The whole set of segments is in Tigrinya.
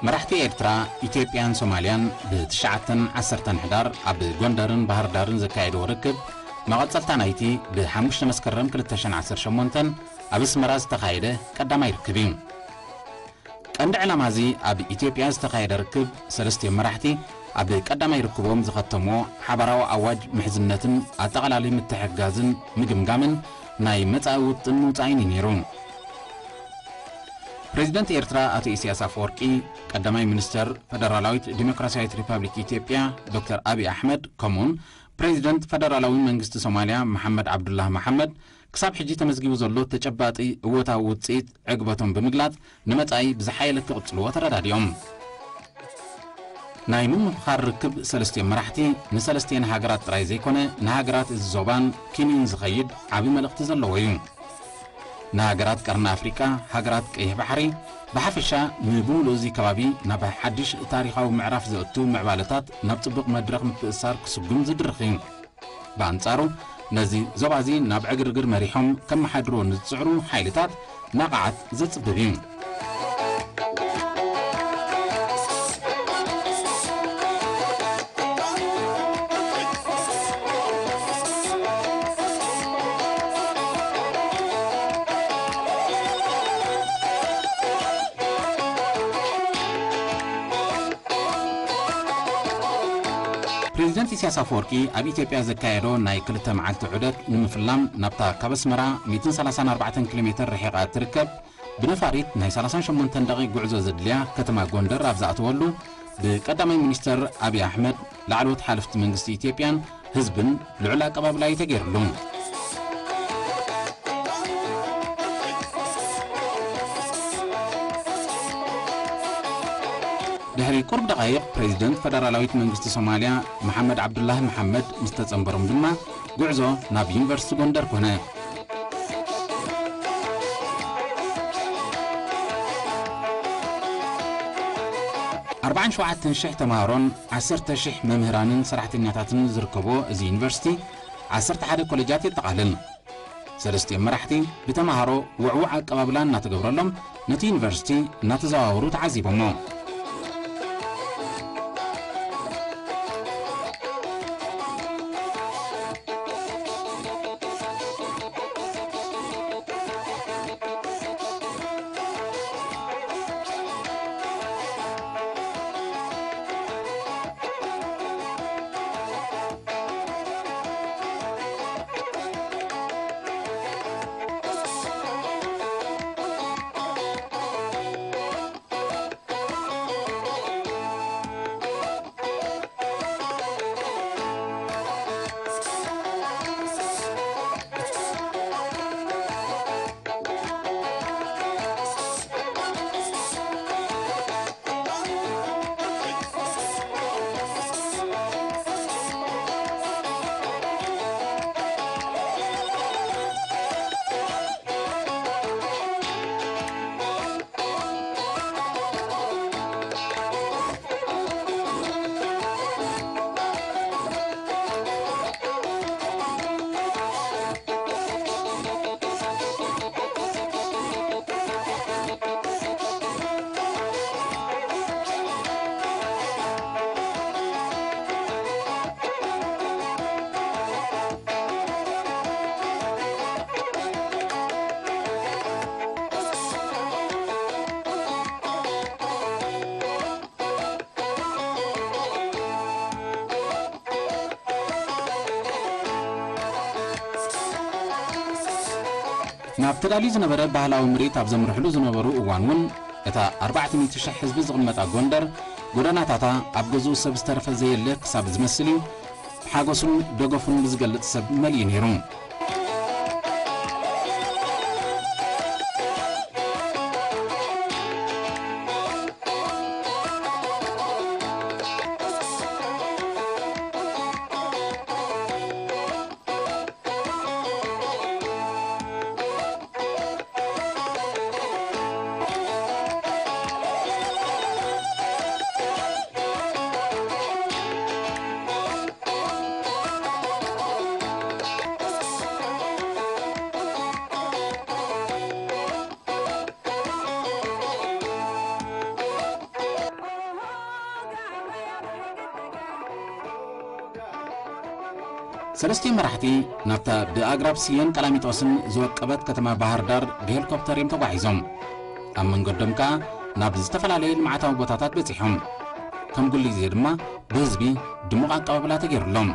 መራሕቲ ኤርትራ፣ ኢትዮጵያን ሶማልያን ብትሽዓተን ዓሰርተን ሕዳር ኣብ ጎንደርን ባህር ዳርን ዘካየድዎ ርክብ፣ መቐጸልታ ናይቲ ብሓሙሽተ መስከረም ክልተ ሽሕን ዓሰርተ ሸሞንተን ኣብ ኣስመራ ዝተኻየደ ቀዳማይ ርክብ እዩ። ቀንዲ ዕላማ እዚ ኣብ ኢትዮጵያ ዝተኻየደ ርክብ፣ ሰለስቲኦም መራሕቲ ኣብ ቀዳማይ ርክቦም ዝኸተምዎ ሓባራዊ ኣዋጅ ምሕዝነትን ኣጠቓላሊ ምትሕግጋዝን ምግምጋምን ናይ መጻኢ ውጥን ምውጻእን እዩ ነይሩ። ፕሬዚደንት ኤርትራ ኣቶ ኢሳያስ ኣፈወርቂ፣ ቀዳማይ ሚኒስተር ፈደራላዊት ዲሞክራሲያዊት ሪፐብሊክ ኢትዮጵያ ዶክተር ኣብይ ኣሕመድ፣ ከምኡውን ፕሬዚደንት ፈደራላዊ መንግስቲ ሶማልያ መሓመድ ዓብዱላህ መሓመድ፣ ክሳብ ሕጂ ተመዝጊቡ ዘሎ ተጨባጢ እወታዊ ውጽኢት ዕግበቶም ብምግላጽ፣ ንመጻኢ ብዝሓየለ ክቕጽልዎ ተረዳዲኦም። ናይ ምምኽኻር ርክብ ሰለስቲኦም መራሕቲ ንሰለስቲኤን ሃገራት ጥራይ ዘይኮነ፣ ንሃገራት እዚ ዞባን ኪንዩን ዝኸይድ ዓቢ መልእኽቲ ዘለዎ እዩ። ንሃገራት ቀርኒ ኣፍሪቃ፣ ሃገራት ቀይሕ ባሕሪ፣ ብሓፈሻ ንብምሉኡ እዚ ከባቢ ናብ ሓድሽ ታሪኻዊ ምዕራፍ ዘእቱ ምዕባለታት ናብ ጽቡቕ መድረኽ ምትእስሳር ክስጉም ዝድርኽ እዩ። ብኣንጻሩ፣ ነዚ ዞባ እዚ ናብ ዕግርግር መሪሖም ከመሓድርዎ ንዝጽዕሩ ሓይልታት ናቕዓት ዘጽብብ እዩ። ፕሬዚደንት ኢሳያስ ኣፈወርቂ ኣብ ኢትዮጵያ ዘካየዶ ናይ ክልተ መዓልቲ ዑደት ንምፍላም ናብታ ካብ ኣስመራ ሚእትን ሰላሳን ኣርባዕተን ኪሎ ሜትር ርሒቓ እትርከብ፣ ብነፋሪት ናይ ሰላሳን ሸሞንተን ደቒቕ ጉዕዞ ዘድልያ ከተማ ጎንደር ኣብ ዝኣተወሉ፣ ብቀዳማይ ሚኒስተር ኣብይ ኣሕመድ፣ ላዕለዎት ሓለፍቲ መንግስቲ ኢትዮጵያን ህዝብን ልዑል ኣቀባብላ እዩ ተገይርሉ። ድሕሪ ቁሩብ ደቓይቕ፣ ፕሬዚደንት ፈደራላዊት መንግስቲ ሶማልያ መሓመድ ዓብዱላሂ መሓመድ ምስ ተጸንበሮም ድማ፣ ጉዕዞ ናብ ዩኒቨርሲቲ ጎንደር ኮነ። ኣርባዓን ሸውዓተን ሽሕ ተምሃሮን ዓሰርተ ሽሕ መምህራንን ሰራሕተኛታትን ዝርከቦ እዚ ዩኒቨርሲቲ፣ ዓሰርተ ሓደ ኮሌጃት የጠቓልል። ሰለስቲኦም መራሕቲ ብተምሃሮ ውዕዉዕ ኣቀባብላ እናተገብረሎም፣ ነቲ ዩኒቨርሲቲ እናተዘዋወሩ ተዓዚቦሞ። ናብ ተዳልዩ ዝነበረ ባህላዊ ምርኢት ኣብ ዘምርሕሉ ዝነበሩ እዋን እውን፣ እታ ኣርባዕተ ሚእቲ ሽሕ ህዝቢ ዝቕመጣ ጎንደር፣ ጎደናታታ ኣብ ገዝኡ ሰብ ዝተረፈ ዘየለ ክሳብ ዝመስል እዩ፣ ሓጎሱን ደገፉን ብዝገልጽ ሰብ መሊኡ ነይሩ። ሰለስቲኦም መራሕቲ ናብታ ብኣግራብ ስየን ቀላሚጦስን ዝወቀበት ከተማ ባህር ዳር ብሄሊኮፕተር እዮም ተጓዒዞም። ኣብ መንገዶም ከኣ ናብ ዝተፈላለዩ ልምዓታዊ ቦታታት በጺሖም። ከም ኩሉ ግዜ ድማ ብህዝቢ ድሙቕ ኣቀባብላ ተገይሩሎም።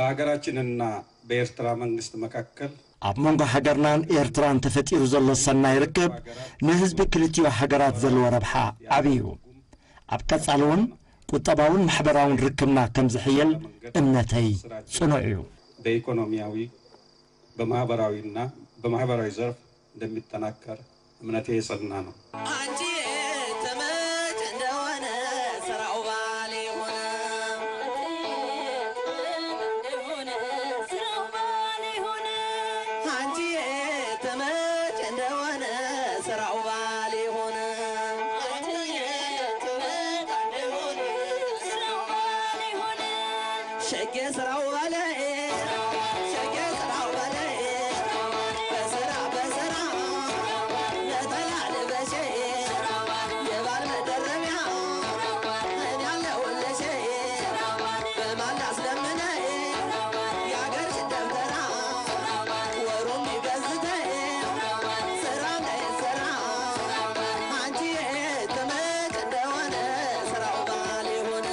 በሀገራችንና በኤርትራ መንግስት መካከል ኣብ መንጎ ሃገርናን ኤርትራን ተፈጢሩ ዘሎ ሰናይ ርክብ ንህዝቢ ክልቲኡ ሃገራት ዘለዎ ረብሓ ዓቢ እዩ። ኣብ ቀጻሊ እውን ቁጠባውን ማሕበራውን ርክብና ከም ዝሕየል እምነተይ ጽኑዕ እዩ። በኢኮኖሚያዊ፣ በማህበራዊና በማህበራዊ ዘርፍ እንደሚጠናከር እምነቴ የጸና ነው። አንቺ ተመች እንደሆነ ስራው ባል ይሁን። አንቺ ተመች እንደሆነ ስራው ባል ይሁን። ሸጌ ስራው ባለ፣ ሸጌ ስራው ባለ፣ በስራ በስራ ነጠላ ልበሼ፣ የባል መደረቢያ እኔ ያለሁልሽ፣ በማን ላስለምነ የአገርሽ ደብተራ፣ ወሩም ይገዝተ ስራ እንዳይሰራ፣ አንቺ ትመጭ እንደሆነ ስራው ባል ይሁን።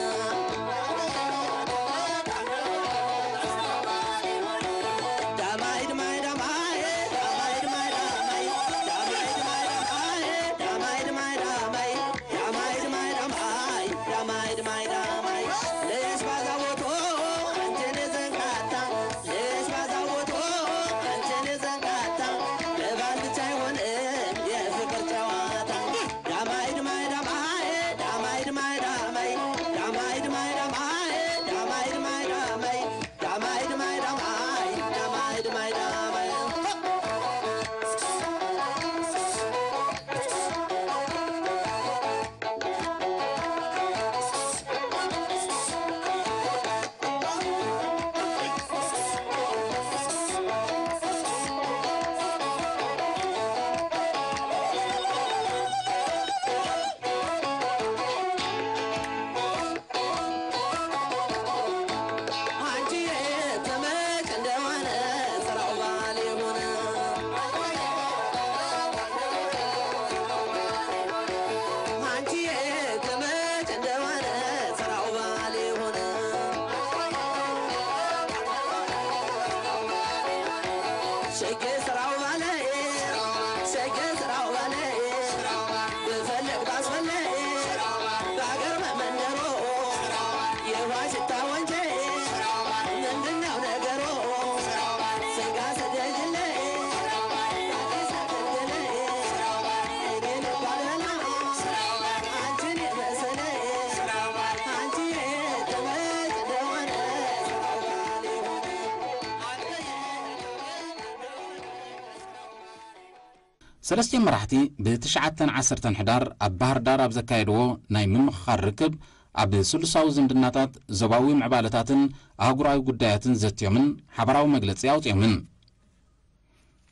ሰለስቲኦም መራሕቲ ብትሽዓተን ዓሰርተን ሕዳር ኣብ ባህር ዳር ኣብ ዘካየድዎ ናይ ምምኽኻር ርክብ፣ ኣብ ስሉሳዊ ዝምድናታት፣ ዞባዊ ምዕባለታትን ኣህጉራዊ ጉዳያትን ዘትዮምን ሓበራዊ መግለጺ ኣውጺኦምን።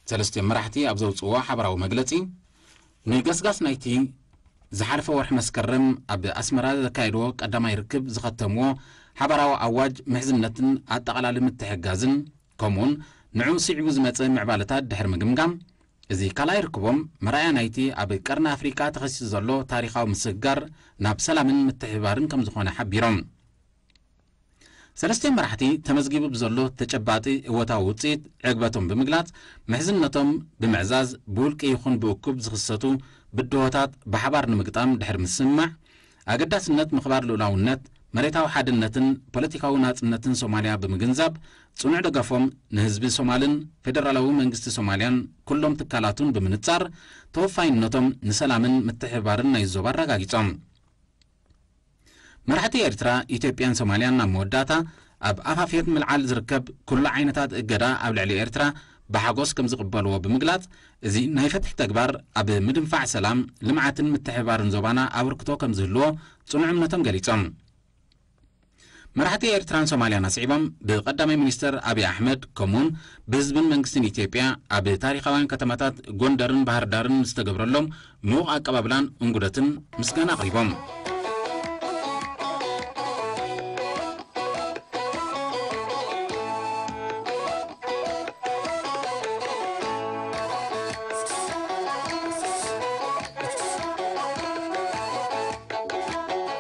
ሰለስቲኦም መራሕቲ ኣብ ዘውጽእዎ ሓበራዊ መግለጺ፣ ንገስጋስ ናይቲ ዝሓለፈ ወርሒ መስከረም ኣብ ኣስመራ ዘካየድዎ ቀዳማይ ርክብ ዝኸተምዎ ሓበራዊ ኣዋጅ ምሕዝነትን ኣጠቓላሊ ምትሕግጋዝን፣ ከምኡውን ንዕኡ ስዒቡ ዝመጸ ምዕባለታት ድሕሪ ምግምጋም፣ እዚ ካልኣይ ርክቦም መርኣያ ናይቲ ኣብ ቀርኒ ኣፍሪቃ ተኸሲቱ ዘሎ ታሪኻዊ ምስግጋር ናብ ሰላምን ምትሕብባርን ከም ዝኾነ ሓቢሮም። ሰለስቲኦም መራሕቲ ተመዝጊቡ ብዘሎ ተጨባጢ እወታዊ ውጽኢት ዕግበቶም ብምግላጽ፣ ምሕዝነቶም ብምዕዛዝ፣ ብውልቂ ይኹን ብእኩብ ዝኽሰቱ ብድሆታት ብሓባር ንምግጣም ድሕሪ ምስምማዕ፣ ኣገዳስነት ምኽባር ልኡላውነት፣ መሬታዊ ሓድነትን ፖለቲካዊ ናጽነትን ሶማልያ ብምግንዛብ፣ ጽኑዕ ደገፎም ንህዝቢ ሶማልን ፌደራላዊ መንግስቲ ሶማልያን ኩሎም ትካላቱን ብምንጻር፣ ተወፋይነቶም ንሰላምን ምትሕብባርን ናይዚ ዞባ ኣረጋጊጾም። መራሕቲ ኤርትራ፣ ኢትዮጵያን ሶማልያን ኣብ መወዳእታ ኣብ ኣፋፍየት ምልዓል ዝርከብ ኩሉ ዓይነታት እገዳ ኣብ ልዕሊ ኤርትራ ብሓጎስ ከም ዝቕበልዎ ብምግላጽ፣ እዚ ናይ ፍትሒ ተግባር ኣብ ምድንፋዕ ሰላም፣ ልምዓትን ምትሕብባርን ዞባና ኣበርክቶ ከም ዝህልዎ ጽኑዕ እምነቶም ገሊጾም። መራሕቲ ኤርትራን ሶማልያን ኣስዒቦም፣ ብቀዳማይ ሚኒስተር ኣብይ ኣሕመድ ከምኡውን ብህዝብን መንግስትን ኢትዮጵያ ኣብ ታሪኻውያን ከተማታት ጎንደርን ባህር ዳርን ዝተገብረሎም ምዉቕ ኣቀባብላን እንጉደትን ምስጋና ኣቕሪቦም።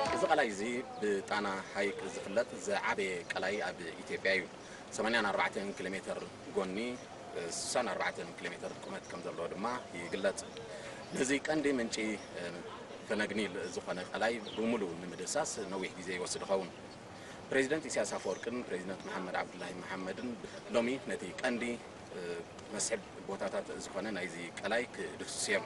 እዚ ቀላይ እዚ ብጣና ሐይቅ ዝፍለጥ ዝዓበየ ቀላይ ኣብ ኢትዮጵያ እዩ። ሰማንያን ኣርባዕተን ኪሎ ሜትር ጎኒ፣ ስሳን ኣርባዕተን ኪሎ ሜትር ቁመት ከም ዘለዎ ድማ ይግለጽ። ነዚ ቀንዲ ምንጪ ፈነግኒል ዝኾነ ቀላይ ብምሉኡ ንምድሳስ ነዊሕ ግዜ ይወስድ ይኸውን። ፕሬዚደንት ኢሳያስ ኣፈወርቅን ፕሬዚደንት መሓመድ ዓብዱላሂ መሓመድን ሎሚ ነቲ ቀንዲ መስሕብ ቦታታት ዝኾነ ናይዚ ቀላይ ክድህስሱ እዮም።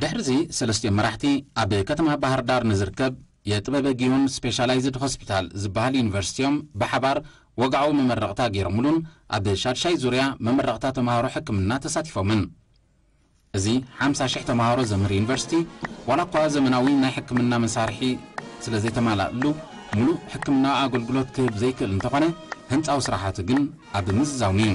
ድሕርዚ ሰለስቲኦም መራሕቲ ኣብ ከተማ ባህር ዳር ንዝርከብ የጥበበ ግዮን ስፔሻላይዝድ ሆስፒታል ዝበሃል ዩኒቨርሲቲኦም ብሓባር ወግዓዊ መመረቕታ ገይሮምሉን ኣብ ሻድሻይ ዙርያ መመረቕታ ተምሃሮ ሕክምና ተሳቲፎምን። እዚ ሓምሳ ሽሕ ተምሃሮ ዘምህር ዩኒቨርሲቲ ዋላ እኳ ዘመናዊ ናይ ሕክምና መሳርሒ ስለ ዘይተማላእሉ፣ ሙሉእ ሕክምናዊ ኣገልግሎት ክህብ ዘይክእል እንተኾነ፣ ህንጻዊ ስራሓቱ ግን ኣብ ምዝዛሙ እዩ።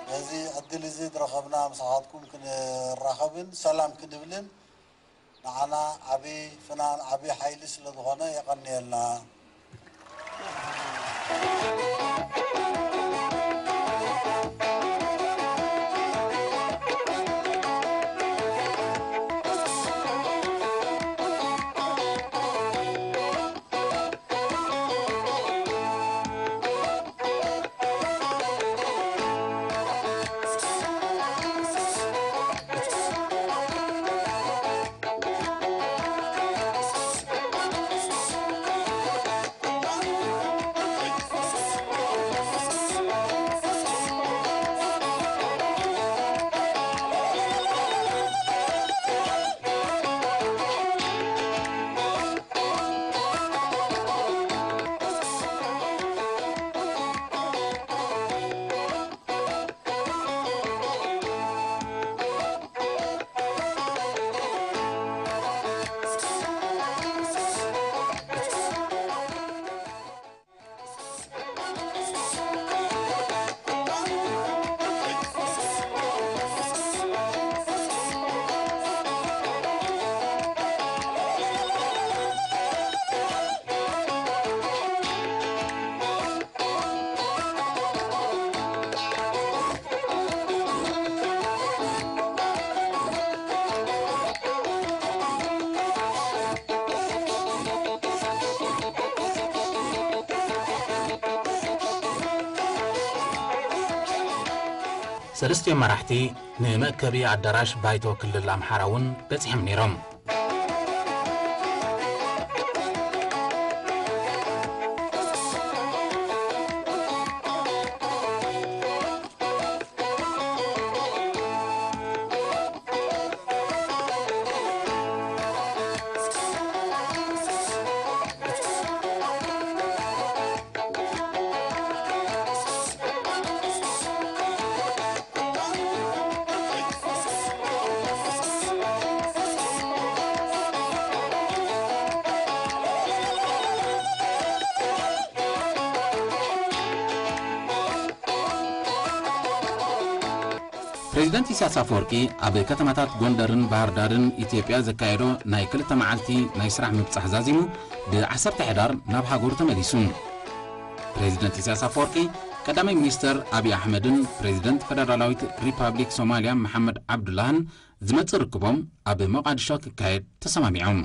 ነዚ ዕድል እዚ ዝረኸብና ምሳኻትኩም ክን- ንራኸብን ሰላም ክንብልን ንዓና ዓቢ ፍናን፣ ዓቢ ሓይሊ ስለ ዝኾነ የቐንየልና። ሰለስቲኦም መራሕቲ ንመእከቢ ኣዳራሽ ባይቶ ክልል ኣምሓራ እውን በጺሖም ነይሮም። ፕሬዚደንት ኢሳያስ ኣፈወርቂ ኣብ ከተማታት ጎንደርን ባህር ዳርን ኢትዮጵያ ዘካየዶ ናይ ክልተ መዓልቲ ናይ ስራሕ ምብጻሕ ዛዚሙ፣ ብ ዓሰርተ ሕዳር ናብ ሃገሩ ተመሊሱ። ፕሬዚደንት ኢሳያስ ኣፈወርቂ፣ ቀዳማይ ሚኒስተር ኣብይ ኣሕመድን ፕሬዚደንት ፈደራላዊት ሪፓብሊክ ሶማልያ መሓመድ ዓብዱላህን ዝመጽእ ርክቦም ኣብ ሞቓዲሾ ክካየድ ተሰማሚዖም።